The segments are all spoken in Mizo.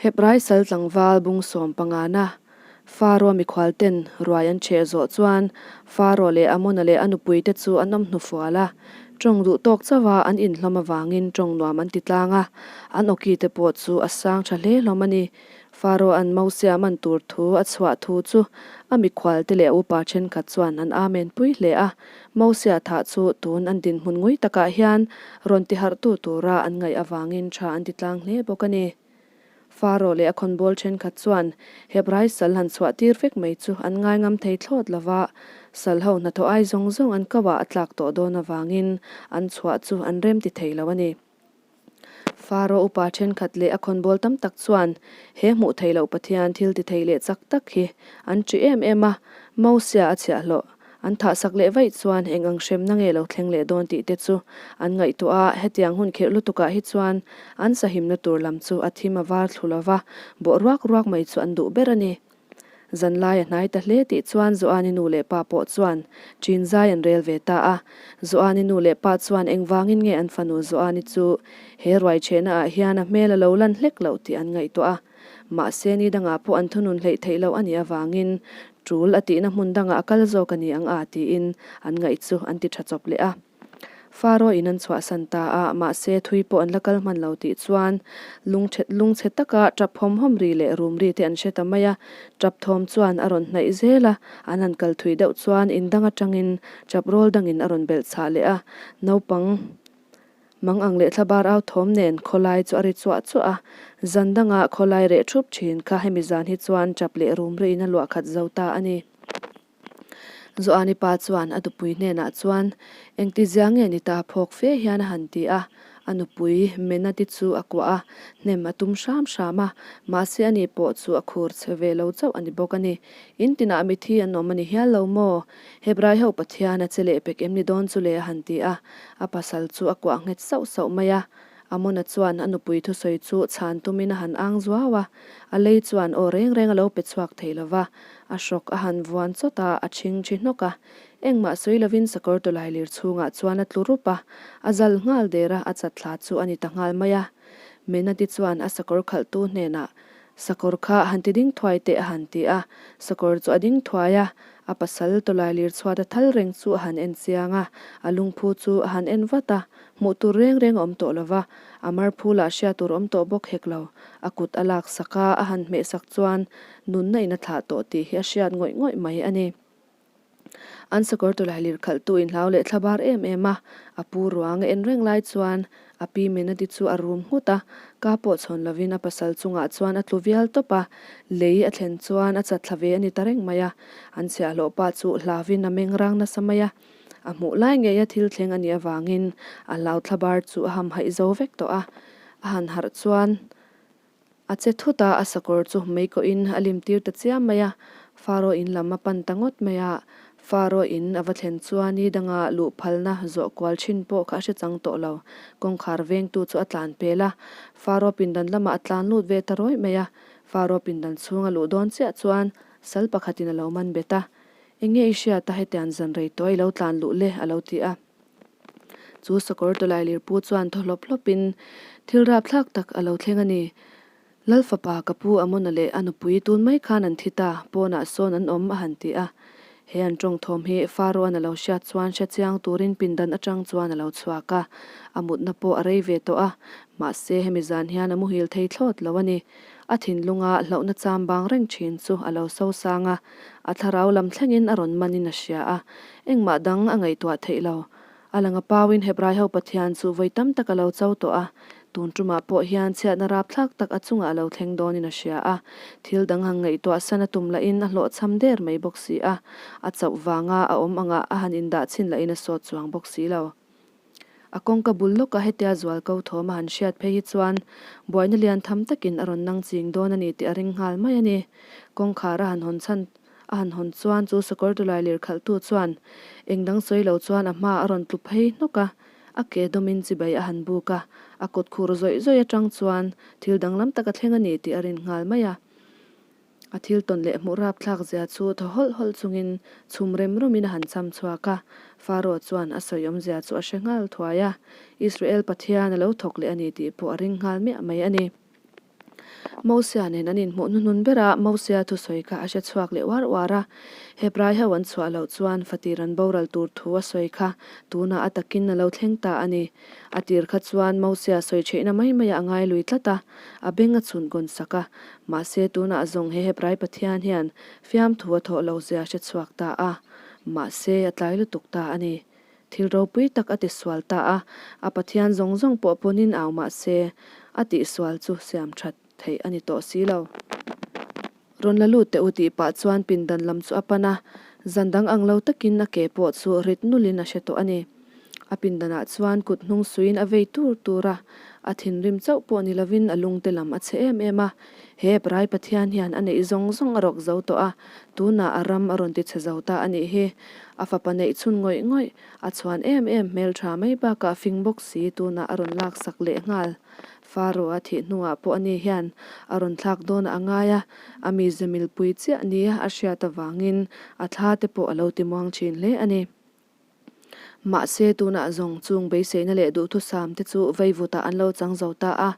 Hebrai sal tlangval bung sawm pangana Faro mikhualten ruai an chheh zawh chuan Faro leh Amona leh a nupuite chu an awm hnufual a. Tawng duh tawk chauh a an inhlawm avangin tawng nuam an ti tlang a, an awkite pawh chu a sang tha hle hlawm a ni. Faro an Mosia man tur thu a chhuah thu chu a mikhualte leh a upa thenkhat chuan an amen pui hle a. Mosia thah chu tun an dinhmun ngui takah hian rawn tiharhtu tura an ngaih avangin tha an ti tlang hle bawk a ni. Faro leh a khawnbawl thenkhat chuan Hebrai sal han chhuah tir vek mai chu an ngaingam thei thlawt lo va, sal ho hnathawh ai zawng zawng an kauah a tlak tawh dawn avangin an chhuah chu an rem ti thei lo a ni. Faro upa thenkhat leh a khawnbawl tam tak chuan he hmuh theih loh Pathian thil ti thei leh chak tak hi an ṭih em em a, Mosia a chhiahhlawh an thahsak leh vaih chuan eng ang hremna nge lo thleng leh dawn tih te chu an ngaihtuah a, hetiang hun khirh lutukah hi chuan an sahimna tur lam chu a thim a var thlu lova, bawh ruak ruak mai chu an duh ber a ni. Zanlai a hnai ta hle tih chuan Joani nu leh pa pawh chuan ṭin zai an rel ve ta a. Joani nu leh pa chuan engvangin nge an fanu Joani chu he ruai chhehna ah hian a hmel a lo lan hlek loh tih an ngaihtuah a. Mahse ni dangah pawh an thunun hleih theih loh a nih avangin ṭul a tihna hmun dangah a kal zawk a ni ang a tiin an ngaih chu an ti ṭha chawp leh a. Faro in an chhuahsan ta a, mahse thui pawh an la kal hman lo tih chuan lungchhe lungchhe taka tap hawm hawm ri leh rum ri te an hre ta mai a, tap thawm chuan a rawn hnaih zel a, an han kal thui deuh chuan in dang atangin tap rawl dangin a rawn belh chhah leh a, naupang mang ang leh thlabar au thawm nen khawlai chu a ri chuah chuah a, zan danga khawlai reh thup thin kha hemi zan hi chuan tap leh rum riin a luah khat zo ta a ni. Joani pa chuan a nupui hnenah chuan, Engti zia nge ni ta phawk fe hian a han ti a. A nupui Menati chu a kuah a, hnem a tum hram hram a, mahse ani pawh chu a khur che ve lo chauh a ni bawk a ni. In tinah mithi an awm a ni hial lo maw? Hebrai ho Pathian a che leh pek em ni dawn chu le a han ti a, a pasal chu a kuah nghet sauh sauh mai a. Amona chuan a nupui thusawi chu chhan tumin a han ang zuau a, a lei chuan aw reng reng a lo pe chhuak thei lo va, a hrawk a han vuan chawt a, a chhing thi hnawk a. Engmah sawi lovin sakawr tawlai lir chhungah chuan a tlu rup a, a zal nghal der a, a chatthla chu a ni ta nghal mai a. Menati chuan a sakawr khalhtu hnenah, Sakawr kha han ti ding thuai teh a han ti a, sakawr chu a ding thuai a, a pasal tawlai lir chhuat a thal reng chu a han en chiang a, a lungphu chu a han en vat a, hmuh tur reng reng a awm tawh lo va, a marphu lah hriat tur awm tawh bawk hek lo, a kut a lak sak a, a han hmeh sak chuan nunna in a thlah tawh tih hi a hriat ngawih ngawih mai a ni. An sakawr tawlai lir khalhtu inhlau leh thla bar em em a, a pu ruang a en reng lai chuan a pi Menadi chu a rum nghut a, ka pawh chhawn lovin a pasal chungah chuan a tlu vial tawp a, lei a thlen chuan a chat thla ve a ni ta reng mai a, an chhiahhlawh pa chu hlavin a meng rang nasa mai a, a hmuh lai ngeia thil thleng a nih avangin a hlau thla bar chu a hamhaih zo vek tawh a, a han harh chuan A che thut a, a sakawr chu mei kawhin a lim tir ta chiam mai a, Faro in lam a pan ta ngawt mai a. Faro in a va thlen chuan ni danga luh phalna zawh kual thin pawh kha a hre chang tawh lo. Kawngkhar vengtu chu a tlan pel a, Faro pindan lamah a tlan lut ve ta rawih mai a. Faro pindan chhung a luh dawn chiah chuan sal pakhatin a lo man bet a, Enge i hriat a, hetiang zan rei tawh i lo tlan luh le? a lo ti a. Chu sakawr tawlai lirpu chuan thaw hlawp hlawpin thil rapthlak tak a lo thleng a ni. Lal fapa ka pu Amona leh a nupui tun mai khan an thi ta, pawnah sawn an awm a han ti a. He an tawng thawm hi Faroan a lo hriat chuan hre chiang turin pindan atang chuan a lo chhuak a, a mutna pawh a rei ve tawh a, mahse hemi zan hian a muhil thei thlawt lo a ni. A thinlunga hlauhna cham bang reng thin chu a lo sosang a, A thlarau lam thlengin a rawn manin a hria a, engmah dang a ngaihtuah theih lo. A lang a pauin Hebrai ho Pathian chu vawi tam tak a lo cho tawh a, tun tumah pawh hian chhiatna rapthlak tak a chungah a lo thleng dawnin a hria a, thil dang han ngaihtuah san a tum lahin a hlawhchham der mai bawk si a, a chauh vanga a awm angah a han indah chhin lahin a sawt chuang bawk si lo. A kawngka bul lawka hetia zual ko thawm a han hriat phei hi chuan buaina lian tham takin a rawn nang ching dawn a ni tih a ring nghal mai a ni. Kawngkhar a han hawn chhan a han hawn chuan chu sakawr tulai lir khalhtu chuan eng dang sawi lo chuan a hma a rawn tlu phei hnawk a, a ke dawmin chibai a han buk a, a kut khur zawih zawih atang chuan thil danglam tak a thleng a ni tih a rin nghal mai a. A thil tawn leh hmuh rapthlak zia chu thaw hawlh hawlh chungin chhum rem rumin a han cham chhuak a. Faro chuan a sawi awmzia chu a hre nghal thuai a, Israel Pathian a lo thawk leh a ni tih pawh a ring nghal miah mai a ni. Mosia nen an inhmuh hnuhnun ber a, Mosia thusawi kha a hre chhuak leh uar uar a. Hebrai ho an chhuah loh chuan fatir an boral tur thu a sawi kha tunah a takin a lo thleng ta a ni. A tir kha chuan Mosia sawi theihna mai maiah a ngai lui tlat a, a beng a chhun kawn sak a. Mahse tunah zawng he Hebrai Pathian hian fiamthu a thawh lo zia a hre chhuak ta a. Mahse a tlai lutuk ta a ni. Thil ropui tak a tisual ta a, a Pathian zawng zawng pawh pawnin au mah se, a tihsual chu siam that theih a ni tawh si lo. Rawn la lut teh u tih pah chuan pindan lam chu a pan a, zan dang ang lo takin a ke pawh chu rit nulin a hre tawh a ni. A pindanah chuan kut hnung suiin a vei tur tur a, a thinrim chauh pawh ni lovin a lungte lam a chhe em em a. He Rai Pathian hian a neih zawng zawng a rawk zo tawh a, tunah a ram a rawn ti chhe zo ta a nih hi. A fapa neih chhun ngawih ngawih, a chhuan em em hmeltha mai bakah fing bawk si tunah a rawn laksak leh nghal. Faro a thih hnuah pawh ani hian a rawn thlak dawn a ngai a, a mize milpui chiah nia a hriat avangin a thla te pawh a lo ti muang thin hle a ni. Mahse tunah zawng chung beiseina leh duhthusam te chu veivutah an lo chang zo ta a,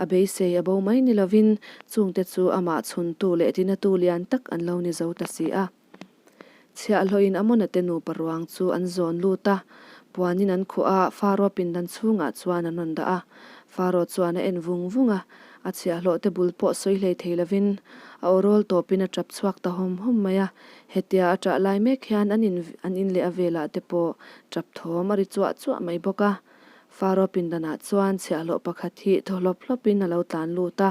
a beisei a bo mai ni lovin chungte chu amah chhuntu leh tinatu lian tak an lo ni zo ta si a. Chhiahhlawhin Amona te nupa ruang chu an zawn lut a, puanin an khuh a, Faro pindan chhungah chuan an rawn dah a. Faro chuan a en vung vung a, a chhiahhlawh te bul pawh sawi hlei thei lovin a aw rawl tawpin a tap chhuak ta hawm hawm mai a. Hetia a ṭah lai mek hian an in an in leh a velah te pawh ṭap thawm a ri chuah chuah mai bawk a. Faro pindanah chuan chhiahhlawh pakhat hi thaw hlawp hlawpin a lo tlan lut a,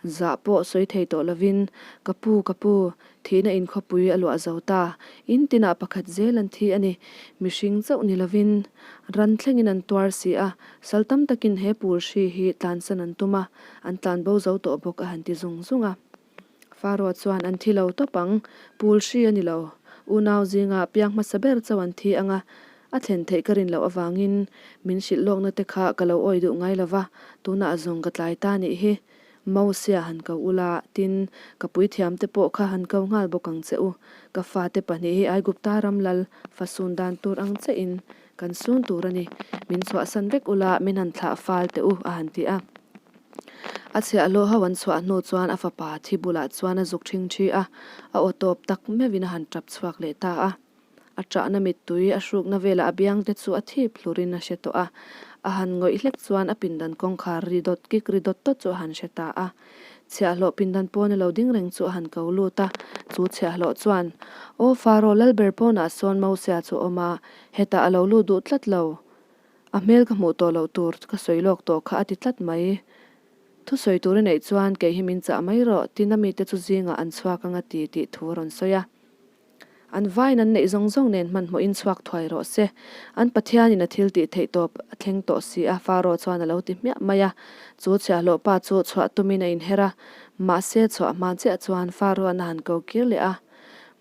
zah pawh sawi thei tawh lovin, Ka pu, ka pu, Thihna in khawpui a luah zo ta. In tinah pakhat zel an thi a ni. Mihring chauh ni lovin ran thlengin an tuar si a, sal tam takin he pul hri hi tlansan an tum a, an tlan bo zo tawh bawk a han ti zung zung a. Faro chuan an thi lo tawp ang, pul hri a ni lo. Unau zinga piang hmasa ber chauh an thi ang a, a thlen theih ka rin loh avangin min hrilh lawkna te kha ka lo awi duh ngai lo va, tunah zawng ka tlai ta nih hi. Mosia han ko ula, tin, ka puithiamte pawh kha han ko nghal bawk ang che u. Ka fate pahnih hi Aigupta ram lal fa sun dan tur ang chein kan sun tur a ni. Min chhuahsan vek ula, min han thlah fal teh u, a han ti a. A chhiahhlawh ho an chhuah hnu chuan a fapa thi bulah chuan a zuk ṭhing ṭhi a, a aw tawp tak meuhin a han ṭap chhuak leh ta a. A ṭahna mittui a hrukna velah a biangte chu a thip hlurin a hre tawh a. A han ngawih hlek chuan a pindan kawngkhar ri dawt kik ri dawt dawt chu a han hre ta a. Chhiahhlawh pindan pawn a lo ding reng chu a han ko lut a. Chu chhiahhlawh chuan, Aw Faro, Lalber pawnah sawn Mosia chu a awm a, hetah a lo lut duh tlat lo. A hmel ka hmuh tawh loh tur ka sawi lawk tawh kha a ti tlat mai. Thusawi tur i neih chuan kei hi min chah mai rawh, tin a mite chu zingah an chhuak ang a ti tih thu a rawn sawi a. An vaiin an neih zawng zawng nen hmanhmawhin chhuak thuai rawh se. An Pathianin a thil tih theih tawp a thleng tawh si a, Faro chuan a lo ti hmiah mai a. Chu chhiahhlawh pa chu chhuah tumin a inher a, mahse chhuah hma chiah chuan Faro-a'n a han ko kir leh a.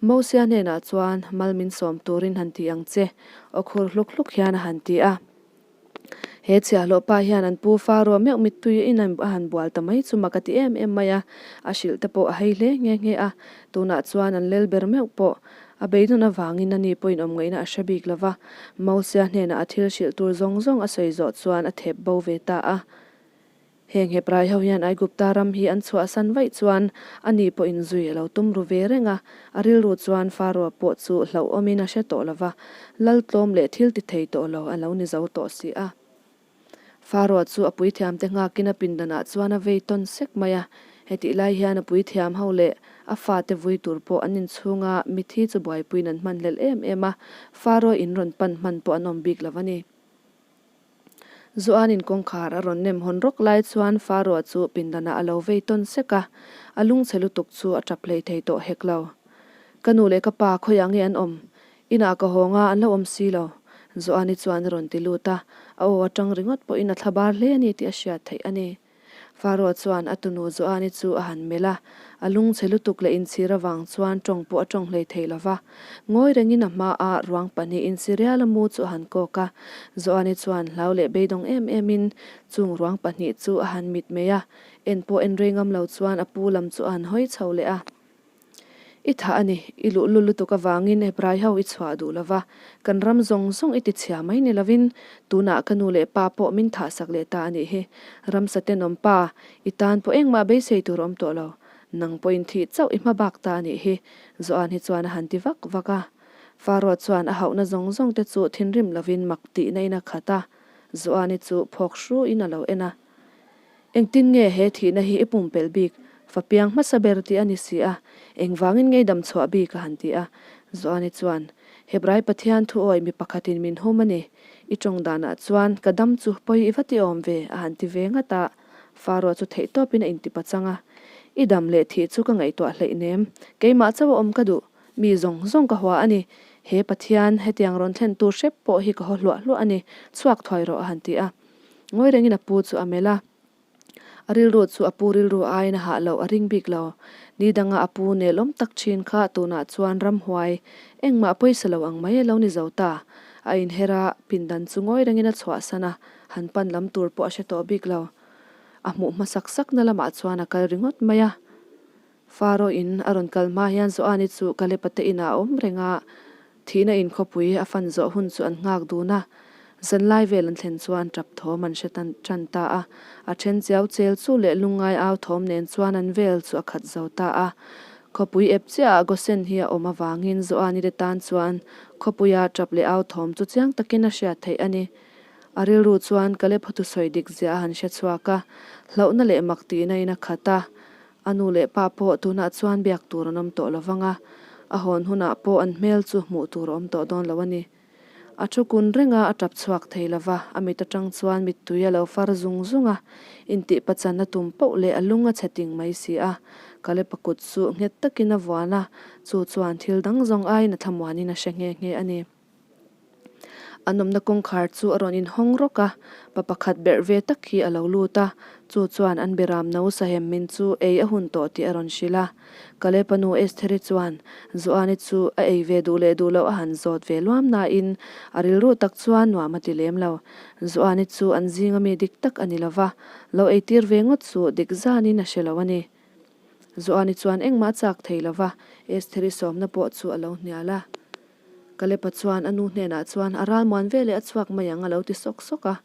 Mosia hnenah chuan, Mal min sawm turin han ti ang che, aw khur hluk hluk hian a han ti a. He chhiahhlawh pa hian an pu Faro meuh mittui in a han bual ta mai chu mak a ti em em mai a, a hrilh te pawh a hei hle nghe nghe a, tunah chuan an lel ber meuh pawh a beidawn avangin ani pawhin awm ngaihna a hre bik lo va, Mosia hnenah a thil hrilh tur zawng zawng a sawi zawh chuan a thep bo ve ta a. Heng Hebrai ho hian Aigupta ram hi an chhuahsan vaih chuan ani pawhin zui a lo tum ru ve reng a, a rilru chuan Faro pawh chu hlauhawmin a hre tawh lo va, lal tlawm leh thil ti thei tawh lo a lo ni zo tawh si a. Faro chu a puithiamte nghakin a pindanah chuan a vei tawn sek mai a, hetih lai hian a puithiam ho leh a fate vui tur pawh an inchhunga mithi chu buaipuiin an hmanhlelh em em a, Faro in rawn pan hman pawh an awm bik lo a ni. Zuanin kawngkhar a rawn nem hawn rawk lai chuan Faro chu pindanah a lo vei tawn sek a, a lungchhe lutuk chu a tap hlei thei tawh hek lo. Ka nu leh ka pa khawiah nge an awm? Inah ka hawng a, an lo awm si lo. Zuani chuan a rawn ti lut a, a aw atang ringawt pawhin a thlabar hle a ni tih a hriat theih a ni. Faro chuan a tunu Joani chu a han melh a, a lungchhe lutuk leh inchhir avang chuan tawng pawh a tawng hlei thei lo va. Ngawi rengin a hmaah ruang pahnihin Siriala mu chu a han kawk a, Joani chuan hlau leh beidawng em emin chung ruang pahnih chu a han mitmei a, en pawh en rei ngam lo chuan a pu lam chu a han hawi chho leh a. I thah a ni, i luhlul lutuk avangin Hebrai ho i chhuah duh lo va, kan ram zawng zawng i tichhia mai ni lovin tunah ka nu leh pa pawh min thahsak leh ta a nih hi. Ramsa tenawm pa, i tan pawh engmah beisei tur a awm tawh lo. Nang pawhin thih chauh i hma bak ta a nih hi, Joan hi chuan a han ti vak vak a. Faro chuan a hauhna zawng zawng te chu thinrim lovin mak tihna in a khat a, Joan-i chu phawk hruin a lo en a. Engtin nge he thihna hi i pumpelh bik? Fa piang hmasa ber tih a ni si a, engvangin nge i dam chhuah bik? a han ti a. Joan-i chuan, Hebrai Pathian thu awi mi pakhatin min hum a ni. I tawng danah chuan ka dam chu pawi i va ti awm ve, a han ti ve ngat a. Faro chu theihtawpin a intipachang a, I dam leh thih chu ka ngaihtuah hleih nem. Keimah chauh a awm ka duh. Mi zawng zawng ka hua a ni. He Pathian, hetiang rawn thlentu hrep pawh hi ka haw hluah hluah a ni. Chhuak thuai rawh a han ti a. Ngawi rengin a pu chu a melh a. A rilru chu a pu rilru aiin a hah loh a ring bik lo. Ni danga a pu nelawm tak thin kha tunah chuan ramhuai engmah pawisa lo ang mai a lo ni zo ta. A inher a, pindan chu ngawi rengin a chhuahsan a, han pan lam tur pawh a hre tawh bik lo. A hmuh hmasak sakna lamah chuan a kal ringawt mai a. Faro in a rawn kal hma hian Joani chu Kalepa te inah a awm reng a, thihna in khawpui a fan zawh hun chu an nghak dun a. Zanlai vel an thlen chuan tap thawm an hre tan tan ta a, a then chiau chel chu leh lungngai au thawm nen chuan an vel chu a khat zo ta a. Khawpui ep chiah ah Gosen hi a awm avangin Joani te tan chuan khawpuia tap leh au thawm chu chiang takin a hriat theih a ni. A rilru chuan Kalep thusawi dik zia a han hre chhuak a, hlauhna leh mak tihna in a khat a. A nu leh pa pawh tunah chuan biak tur an awm tawh lo vang a, a hawn hunah pawh an hmel chu hmuh tur a awm tawh dawn lo a ni. A thu kun reng a, a tap chhuak thei lo va, a mit atang chuan mittui a lo far zung zung a, intih pachan a tum poh leh a lung a chhe ting mai si a. Kalepa kut chu nghet takin a vuan a, chu chuan thil dang zawng aiin a thlamuanin a hre nghe nghe a ni. An awmna kawngkhar chu a rawn inhawng rawk a, pa pakhat berh ve tak hi a lo lut a, chu chuan an beram no sahem min chu ei a hun tawh tih a rawn hrilh a. Kalepa nu Estheri chuan Joani chu a ei ve duh leh duh loh a han zawt ve luam nain a rilru tak chuan nuam a ti lem lo. Joani chu an zinga mi dik tak a ni lo va, lo eitir ve ngawt chu dik zanin a hre lo a ni. Joani chuan engmah a chak thei lo va, Estheri sawmna pawh chu a lo hnial a. Kalepa chuan a nu hnenah chuan a ralmuan ve leh a chhuak mai ang a lo ti sawk sawk a.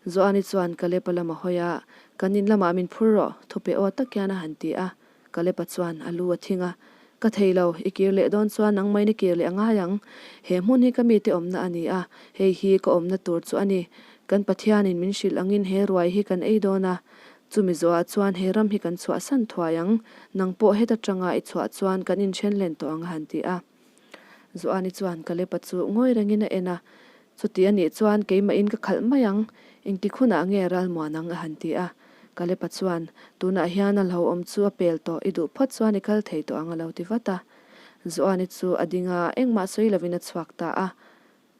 Joani chuan Kalepa lam a hawi a, Kan in lamah min phur rawh, thupe aw tak hian a han ti a. Kalepa chuan a lu a thing a, Ka thei lo, i kir leh dawn chuan nangmahin i kir leh a ngai ang. He hmun hi ka mite awmna a ni a, hei hi ka awmna tur chu a ni. Kan Pathianin min hrilh angin he ruai hi kan ei dawn a, chumi zawhah chuan he ram hi kan chhuahsan thuai ang. Nang pawh heta tanga i chhuah chuan kan inthen hlen tawh ang a han ti a. Joani chuan Kalepa chu ngawi rengin a en a, Chuti a nih chuan keimahin ka khalh mai ang, engtik hunah nge ralmuan ang a han ti a. Kalepa chuan, Tunah hian a hlauhawm chu a pel tawh, i duh phawt chuan i kal thei tawh ang a lo ti vat a. Joani chu a ding a, engmah sawi lovin a chhuak ta a.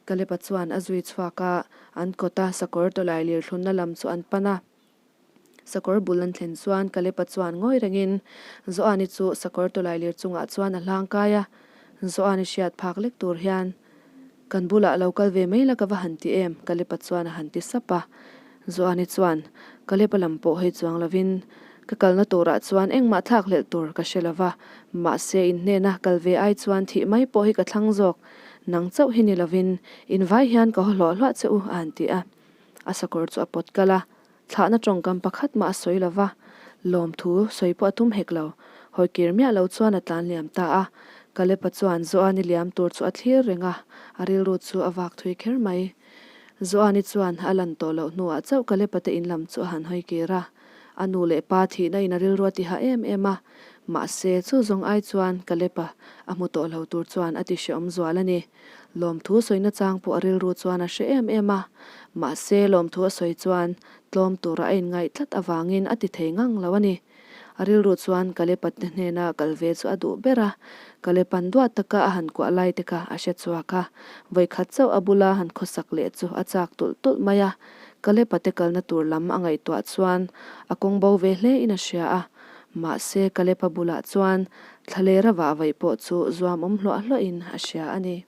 Kalepa chuan a zui chhuak a, an kawta sakawr tawlai lirthlunna lam chu an pan a. Sakawr bul an thlen chuan Kalepa chuan ngawi rengin Joani chu sakawr tawlailir chungah chuan a hlang kai a, Joani hriat phak lek tur hian, Kan bulah lo kal ve mai la ka va han ti em? Kalepa chuan a han ti sap a. Joani chuan, Kalepa lam pawh hei chuang lovin, ka kalna turah chuan engmah thlak hlelh tur ka hre lova, mahse in hnena kal ve ai chuan thih mai pawh hi ka thlang zawk, nang chauh hi ni lovin, in vai hian ka haw hluah hluah che u a han ti a. A sakawr chu a pawt kal a, Thlahna tawngkam pakhat mah a sawi lo va, lawmthu sawi pawh a tum hek lo. Hawikir miah lo chuan a tlan liam ta a. Kalepa chuan Joani liam tur chu a thlir reng a, a rilru chu a vak thui kher mai. Joani chuan a lan tawh loh hnuah chauh Kalepa te in lam chu a han hawikir a. A nu leh pa thihna in a rilru a ti hah em em a, mahse chu zawng ai chuan Kalepa a hmu tawh lo tur chuan a ti hreawm zual a ni. Lawmthu sawina chang pawh a rilru chuan a hre em em a, mahse lawmthu a sawi chuan tlawm tura a inngaih tlat avangin a ti thei ngang lo a ni. A rilru chuan Kalepat te hnena kal ve chu a duh ber a, Kalepan duat taka a han kuah lai te kha a hre chhuak a, vawikhat chauh a bula han khawsak leh chu a chak tulh tulh mai a, Kalepa te kalna tur lam a ngaihtuah chuan a kawng bo ve hle in a hria a, mahse Kalepa bulah chuan Thlalera vah vaih pawh chu zuam awm hluah hluahin a hria a ni.